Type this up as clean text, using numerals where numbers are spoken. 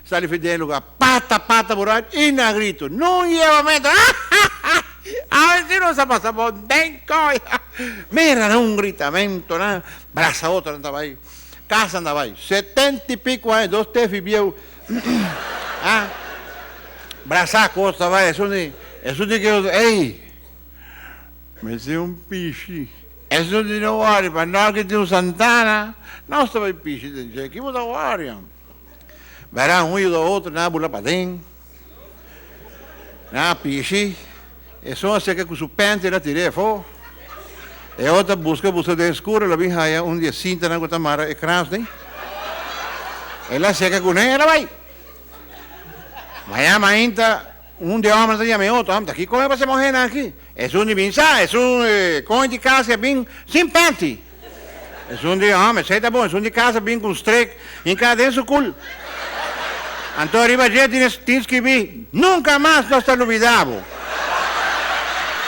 Sali fi den lugar pata pata buracho y na grito nun yeba meta hahaha awe si nos a pasa bon den koy mira nan un gritamento nan brasa otro nan ta bay casa nan ta bay setenta y pico aña dos tefi bieu ah brasa cu otro ta bay esun di esun di ke otro ey mi tin un pishi esun di no worry pa no ki tin un santana nos ta bay pishi den dje ki bo ta worry. Bera un yuda otro, nan a bula paden. Nan a pishi. Esun a seka ku su pènt el a tir'é afó. E otro a buska buska den skur, el a bin haya un di e sintanan ku ta mara e krans den. El a seka kuné, el a bai. Mañana mainta un di e hòmbernan ta yama e otro, Hòmber, ta kiko a pasa e muhénan aki? Esun di bin sa, esun koño di kas a bin sin pènti. Esun di, hòmber, esei ta bon, esun di kas a bin ku un strek hinká den su kul. Anto riba dje tin tin skibí, Nunka mas nos ta lubidá bo.